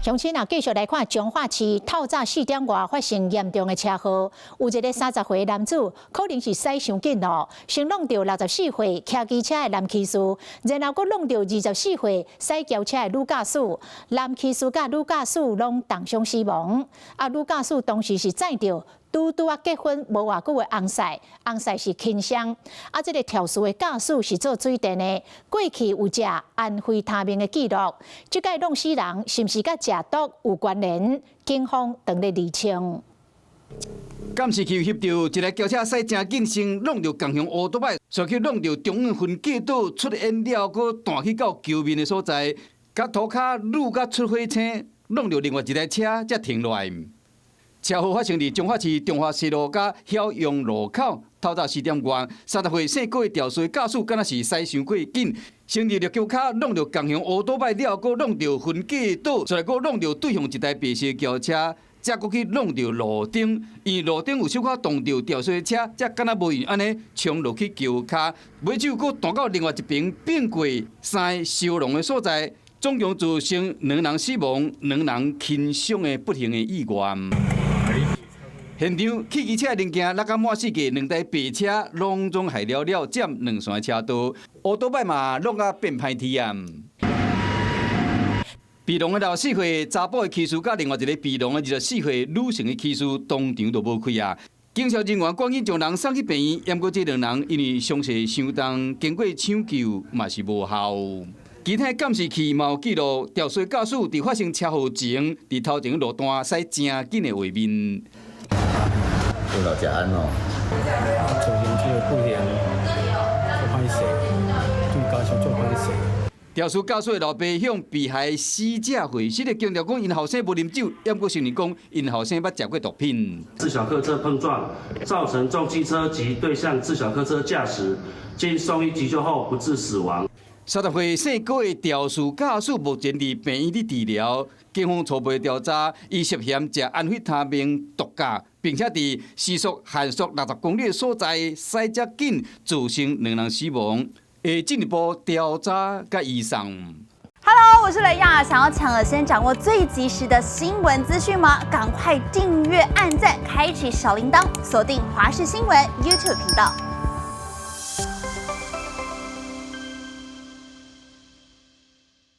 鄉親啊，繼續來看彰化市透早4點外發生嚴重的車禍，有一个30歲男子可能是駛傷緊哦，先挵著64歲騎機車的男騎士，然後閣挵著24歲駛轎車的女駕駛，男騎士佮女駕駛攏重傷死亡。啊，女駕駛當時是載著拄拄仔結婚無偌久的翁婿，翁婿是輕傷。啊，這个肇事的駕駛是做水電的，過去有食安非他命的記錄。這擺挵死人是毋是佮食毒有關聯？警方正咧釐清。監視器翕著一台轎車駛誠緊，先挵著共向烏多擺，隨去挵著中央分隔島出煙了，閣彈去到橋面的所在，佮塗跤挵佮出火星，挵著另外一台車才停落來。車禍發生佇彰化市中華西路佮曉陽路口，透早4點外，30歲姓郭的肇事駕駛，敢若是駛傷過緊，先佇陸橋跤挵著共向烏多擺了，閣挵著分隔島，再來閣挵著對向一台白色轎車，才閣去挵著路燈，因為路燈有小可擋著肇事的車，才敢若無閒按呢衝落去橋跤，尾手閣彈到另外一爿變過三个收容的所在，總共造成兩人死亡、兩人輕傷的不幸的意外。現場汽機車的零件落甲滿四界，兩台白車攏總害了了，佔兩線車道，烏多擺嘛挵甲變歹去啊！被挵的64歲查埔的騎士，佮另外一个被挵的24歲女性的騎士，當場就無氣啊！警消人員趕緊將人送去病院，毋過這兩人因為傷勢傷重，經過搶救嘛是無效。其他監視器嘛有記錄，肇事駕駛佇發生車禍前，佇頭前路段駛誠緊的畫面。有老食安哦。造成這个不幸，足歹勢，對家屬足歹勢。肇事駕駛的老爸向被害死者回釋的強調講，𪜶後生無啉酒，毋過承認講，𪜶後生捌食過毒品。自小客車碰撞，造成重機車及對向自小客車駕駛，經送醫急救後不治死亡。30歲姓郭的肇事駕駛目前佇病院佇治療，警方初步調查，伊涉嫌食安非他命毒駕，並且佇時速限速60公里的所在駛遮緊，造成兩人死亡，會進一步調查佮移送。 Hello，我是雷亞，想要搶先掌握最及時的新聞資訊嗎？趕快訂閱、按讚、開啟小鈴鐺，鎖定華視新聞 YouTube 頻道。